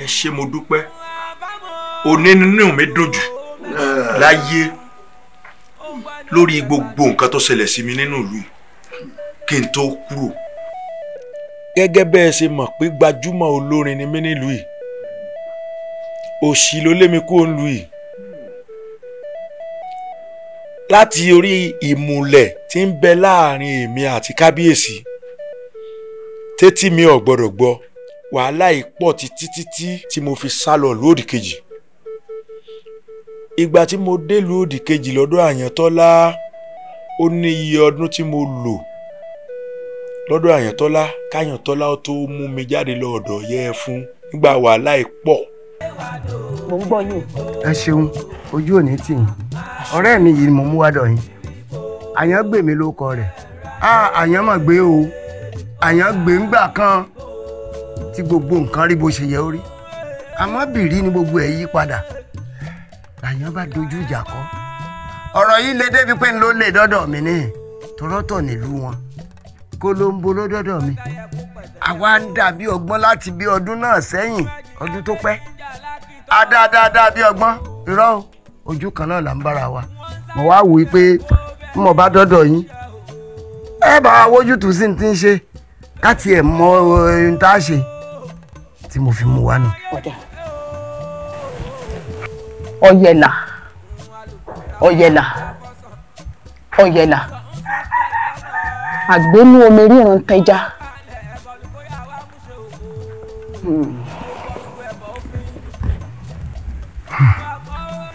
ẹ ṣé mo dúpẹ́, òní nínú mi dùn jù láyé lórí gbogbo nǹkan tó ṣẹlẹ̀ sí mi nínú ìlú kí n tó kúrò. Gẹ́gẹ́ bẹ́ẹ̀ ṣe mọ̀ pé gbajúmọ̀ olórin ni mí nílùú yìí, òṣì ló lé mi kúrò nílùú yìí. Láti orí ìmùlẹ̀ tí ń bẹ láàrin èmi àti kábíyèsí tètè mi ò gbọ́dọ̀ gbọ́ wàhálà yìí pọ̀ títí títí tí mo fi sá lọ lóòdì kejì. Ìgbà tí mo dé lóòdì kejì lọ́dọ̀ Àyàntọ́lá, ó ní iye ọdún tí mo lò lọ́dọ̀ Àyàntọ́lá káyàntọ́lá ó tó mú mi jáde lọ ọ̀dọ̀ yẹ ẹ fún nígbà wàhálà yìí pọ̀. Mo ń gbọ́ yín. Ẹ ṣeun, ojú ò ní tì yín. Ọ̀rẹ́ mi yìí ni mo mú wá dọ̀ yín. Àyàn gbè mí lóko rẹ̀. Àyàn mà gbé o. Àyàn gbé ńgbà kan tí gbogbo nǹkan rí bó ṣe yẹ ó rí. Àmọ́ bìrí ni gbogbo ẹ̀ yí padà. Àyàn bá dojú ìjà kọ. Ọ̀rọ̀ yìí lè débi pé ń ló lè dọ́dọ̀ mi ní tọ́rọ́tọ̀ nílùú wọn. Kó ló ń bo ló dọ́dọ̀ mi. Àwa ń dàbí ọgbọ́n láti bí ọdún náà sẹ́yìn, ọdún tó pẹ́. A dáadáa bí ọgbọ́n, irọ́ o, ojú kan náà là ń bára wa. Mo wá wò ó pé mo bá dọ́dọ̀ yín, ẹ bá wa wójútùú sí ti ń ṣe ká tiẹ̀ mọ ohun tá a ṣe tí mo fi mú wa nù. Ọ̀yẹ̀là, ọ̀yẹ̀là, ọ̀yẹ̀là, àgbénú omi ríran tẹja.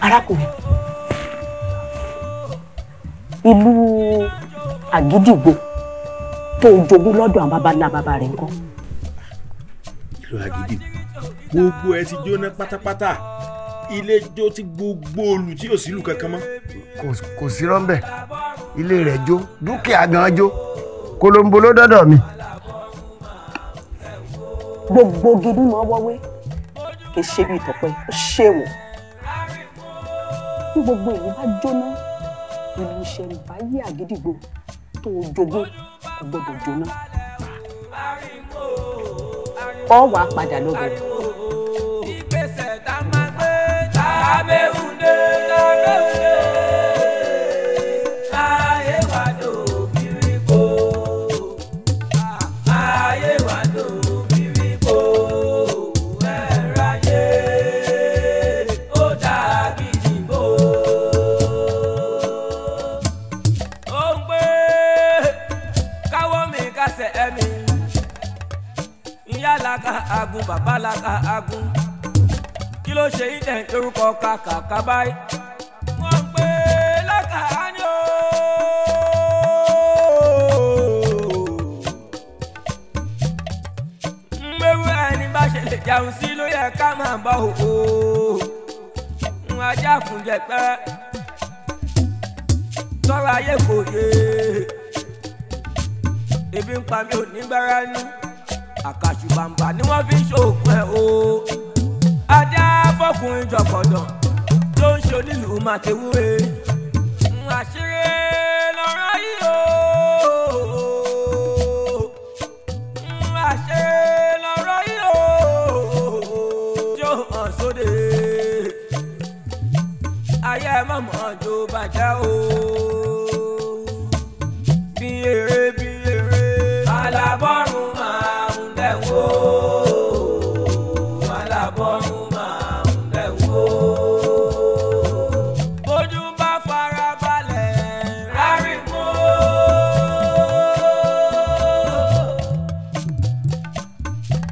Arákùnrin, ìlú Àgídìgbò tó jogún lọ́dọ̀ àwọn baba ńlá baba rẹ̀ ńkọ́? Ìlú Àgídìgbò gbogbo ẹ ti jóná pátápátá, ilé jó ti gbogbo olù tí ò sílù kankan mọ́. Kò sí rọ́ńbẹ̀, ilé rẹ̀ jó, dúkìá gan jó, kolombo ló dọ́dọ̀ mi. Gbogbo gidi mọ wọ́wé kì í ṣe bí ìtọ̀pẹ́ ó ṣèwọ̀. Bí gbogbo ìlú bá jóná, ìlú ìṣẹ̀ǹbáyé Àgídìgbo tó o jogún kò gbọdọ̀ jóná. Ọ wàá padà lọ bẹ̀rẹ̀. Ìgbésẹ̀ tá a máa gbé tábẹ́hùndé tábẹ́hùndé ayé wa dòbírí kó ayé wa dòbírí kó ẹ̀rọ ayé ó dàbí ìdìbò. Ó ń gbé káwọ́ mi kásẹ̀ ẹ̀mí ìyá làkà agun bàbá làkà agun kí ló ṣe yín tẹ̀ lórúkọ kàkàkà báyìí. Wọ́n ń pè lákà á ní o. Mẹ́rù ẹni bá ṣe lè jẹun sí ló yẹ ká máa bọ̀ o. Ń ajá fún jẹpẹ́ tọ́ra ayé kò yé. Ebi ń pa mi ò ní gbára nú. Àkàṣù bàǹbà ni wọ́n fi ń ṣoògùn ẹ̀ o. Ajá fọkùnrin jọ̀pọ̀dọ̀ tó ń ṣe onílùú màtẹ́wúre. Àṣírí lọ́rọ̀ yìí o. Àṣírí lọ́rọ̀ yìí o. Tí ó hàn sóde. Ayé mọ̀mọ́ jó bàjẹ́ o. Bí eré bí eré. Alábọ́rùn máa ń bẹ̀ wò. Alábọ́rùn máa ń bẹ̀ wò. Bójú bá fara balẹ̀ rárí mú.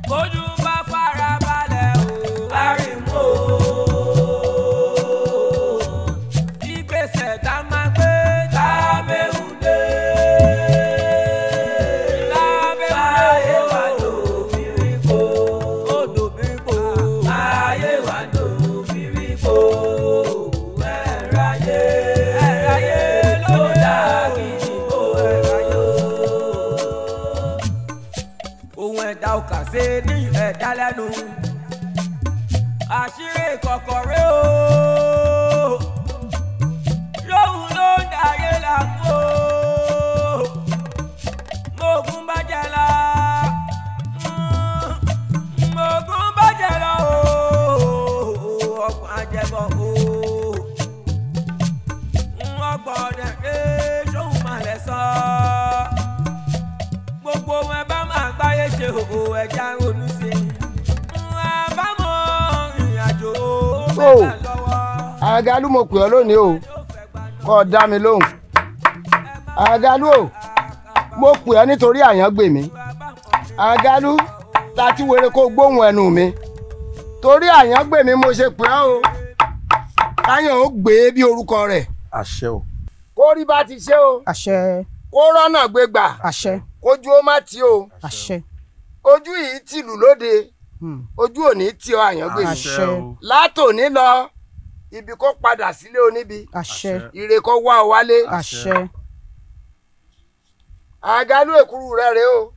Bójú bá fara balẹ̀ o rárí mú. Ìgbésẹ̀ tá a máa gbé tá a mẹ́rù dé. Ayé wa dòbírí kó. Ó dòbírí kó. Ayé wa dòbírí kó. Ẹ̀rọ ayé. Ẹ̀rọ ayé ló dá gidigbo ẹ̀rọ ayé. Ohun ẹ̀dá ò kà sí ní ẹ̀dá lẹ́nu. Àṣírí kọ̀kọ̀ rẹ̀ o. Lóhùn ló ń dayé làkó. Mogun bá jẹ lọ. Mogun bá jẹ lọ o. Ọgbọ̀n àjẹbọ̀ o. Ọgbọ̀n dẹ̀rẹ́ sóhun máa lẹ̀ sọ. Gbogbo wọn bá máa gbáyé ṣe o ẹja ronú sí i. Àbámọ̀ ìrìn àjò tó Àgálù mo pè ọ́ lónìí o, kó o dá mi lóhùn. Àgálù o, mo pè ọ́ nítorí àyàngbè mi. Àgálù tàti wèrè kó gbóhùn ẹnu mi. Torí àyàngbè mi mo ṣe pè ọ́ o. Káyàn ó gbé bí orúkọ rẹ̀. Àṣẹ o. Kó rí bá ti ṣe o. Àṣẹ. Kó rọ́nà gbé gbà. Àṣẹ. Kójú ó má tì o. Àṣẹ. Ojú yìí tìlù lóde. Ojú òní tí ọ àyàngbè mi. Àṣẹ o. Látòní lọ, ibi kó padà sílé oníbi. Àṣẹ. Ire kó wá ọ wálé. Àṣẹ. Àgálù èkuru rẹ rèé o.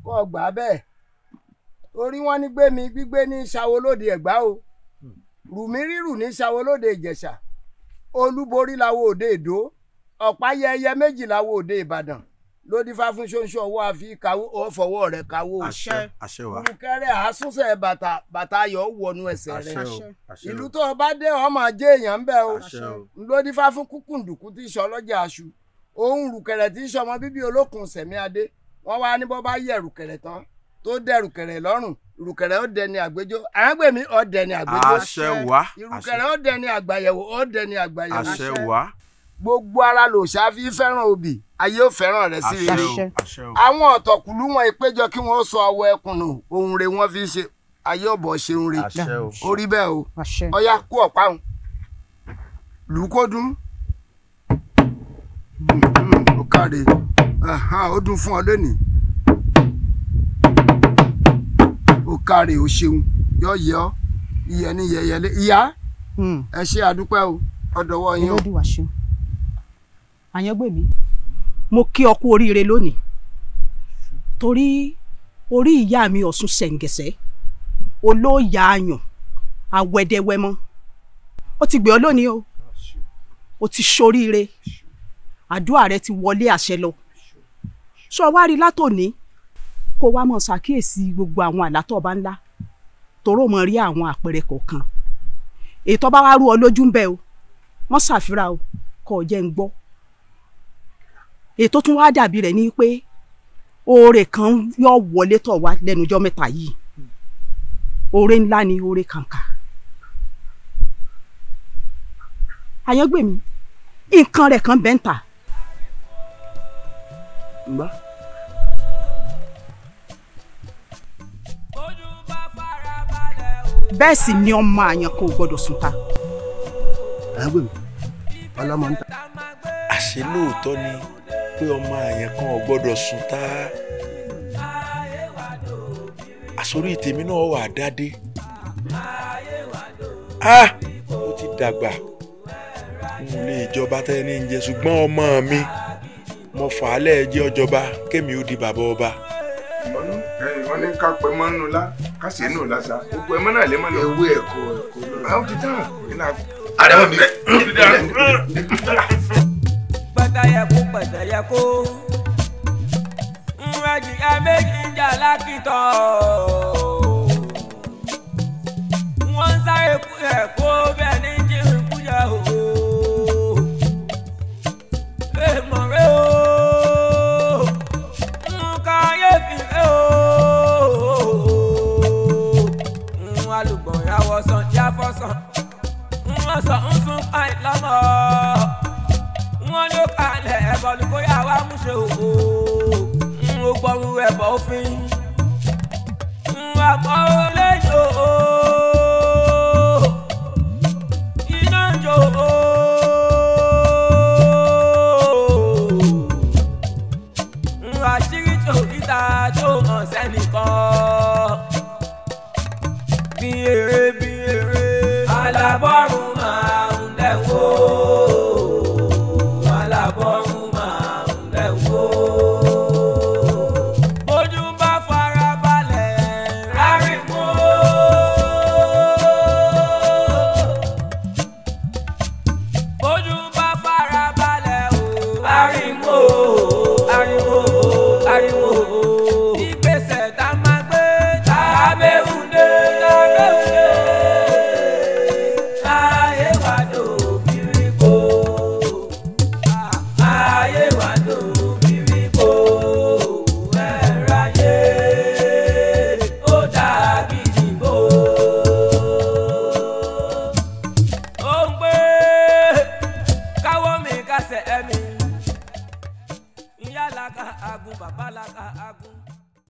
Kó o gbà bẹ́ẹ̀. Torí wọ́n ní gbé mi gbígbé ní ṣàwo lóde Ẹ̀gbá o. Rùmí rírù ní ṣàwo lóde Ìjẹ̀ṣà. Olúborí lawo òde Èdó. Ọ̀pá yẹyẹ méjì lawo òde Ìbàdàn. Lódífá fún ṣóńṣó ọwọ́ àfi kawó ó fọwọ́ rẹ̀ kawó. Àṣẹ. Àṣẹ wa. Olùkẹ́rẹ́ àásúnṣe bàtà bàtà ayọ̀ wọnú ẹsẹ̀ rẹ̀. Àṣẹ o. Àṣẹ o. Ìlú tó o bá dé ọ máa jẹ́ èèyàn ń bẹ̀ o. Àṣẹ o. Lódífá fún kúkúǹdùkú tí í ṣe ọlọ́jà aṣù. Òun rùkẹ̀rẹ̀ tí í ṣe ọmọ bíbí olókun sẹ̀mí adé. Wọ́n wá ní bọ́ bá yẹ rùkẹ̀rẹ̀ tán tó dẹ rùkẹ̀rẹ̀ lọ́rùn. Rùkẹ̀rẹ̀ ó dẹni àgbéjó. Àyàngbèmí ó dẹni àgbéjó. Àṣẹ wa. Ìrùkẹ̀rẹ̀ ó dẹni àgbàyẹ̀wò ó dẹni àgbàyẹ̀wò. Àṣẹ wa. Gbogbo ara lòṣà fi fẹ́ràn obì, ayé ò fẹ́ràn rẹ̀ sí rere. Àṣẹ o. Àṣẹ o. Àwọn ọ̀tọ̀kùlú wọn ìpéjọ kí wọ́n sọ ọwọ́ ẹkùn nù, ohun re wọ́n fi ṣe, ayé ọ̀bọ̀ ṣeun re. Àṣẹ o. Ó rí bẹ́ẹ̀ o. Ọyá kú ọ̀pá òun. Lù ú kó dún. Ó káre. Ó dún fún ọ lónìí. Ó káre, ó ṣeun. Yọ yẹ ọ. Iyẹ ní yẹyẹlé. Ìyá, ẹ ṣe àdúpẹ́ o. Ọ̀dọ̀wọ́ yín o. Ẹlẹ́dùwà ṣeun. Àyàngbèmí, mo kí ọ kú oríire lónìí torí orí ìyá mi Ọ̀ṣun ṣẹ̀ǹgẹ̀sẹ̀ olóòyà ayàn awẹ́dẹ́wẹ́mọ́ ó ti gbé ọ lónìí o, ó ti ṣoríire, àdúrà rẹ ti wọlé àṣẹ lọ. Sọ wá rí látòní kó wá mọ̀ ṣàkíyèsí gbogbo àwọn àlá tó bá ńlá toró mọ̀ rí àwọn àpẹẹrẹ kọ̀ọ̀kan ètò bá wá rú ọ lójú ń bẹ o, wọ́n ṣàfihàn o kò jẹ́ ń gbọ́. Ètò tún wá dàbí rẹ̀ ní pé oore kan yóò wọlé tọ̀ wá lẹ́nujọ́ mẹ́ta yìí, oore ńlá ni, oore kàǹkà. Àyàngbèmí, nǹkan rẹ̀ kan bẹ́ẹ̀ ń tà. Bẹ́ẹ̀ sì ni ọmọ àyàn kò gbọ́dọ̀ sùn ta. Àyàngbèmí, ọlọ́mọ ń ta. Àṣé lóòótọ́ ni pé ọmọ àyàn kan ò gbọ́dọ̀ sùn ta. Àsórí tèmi náà wà dádé. Ó ti dàgbà n ò lè jọba tẹ́ni ń jẹ, ṣùgbọ́n ọmọ mi mo fà á lẹ́ẹ̀jẹ́ ọjọba kémi ó di bàbá ọba. Wọ́n ní ká pẹ́ mọ́ nù lá ká sì nù lásà gbogbo ẹ̀mọ́ náà lè má lọ. Ewé ẹ̀kọ́ ẹ̀kọ́ náà. Àwọn ti tán iná. Àrẹ̀mọ mi. Pẹ̀tẹ̀yẹ̀kú pẹ̀tẹ̀yẹ̀kú ẹ̀jìyà méjì ń jà lákìtọ̀, wọ́n ń sáré kúyẹ̀ kó bẹ́ẹ̀ ní jí kúyẹ̀ o. Èèmọ̀ rẹ o, nǹkan ayé fi rẹ o. Alùgbọ̀n yàwọ̀ sàn yàfọ̀ sàn, wọ́n sọ ń sún páì lọ́mọ. Wọ́n ló kalẹ̀ ẹ̀bọ̀ ní kó yà wá mú ṣe o. N ò gbọ́rú ẹ̀bọ̀ òfin, n àmọ́ lè jò ó, iná jò ó. N àṣírí tó níta tó hàn sẹ́nìkan. Bí eré bí eré, alábọ́rùn máa ń dẹ̀wọ́. Alábọ́rùn máa ń dẹ̀wọ́. Bójú bá fara balẹ̀ rárí mú. Bójú bá fara balẹ̀ o, ariwo, ariwo, ariwo. Ìgbésẹ̀ tá a máa gbé tá a bẹ̀rù dé, tá a bẹ̀rù dé. Ayé wa dòbírí kó. Ayé wa dòbírí kó. Ẹ̀rọ ayé ó dàbí ìdìbò. Ó ń gbé káwọ́ mi kásẹ̀ ẹ̀mí. Ìyá làkà àgùn bàbá làkà àgùn.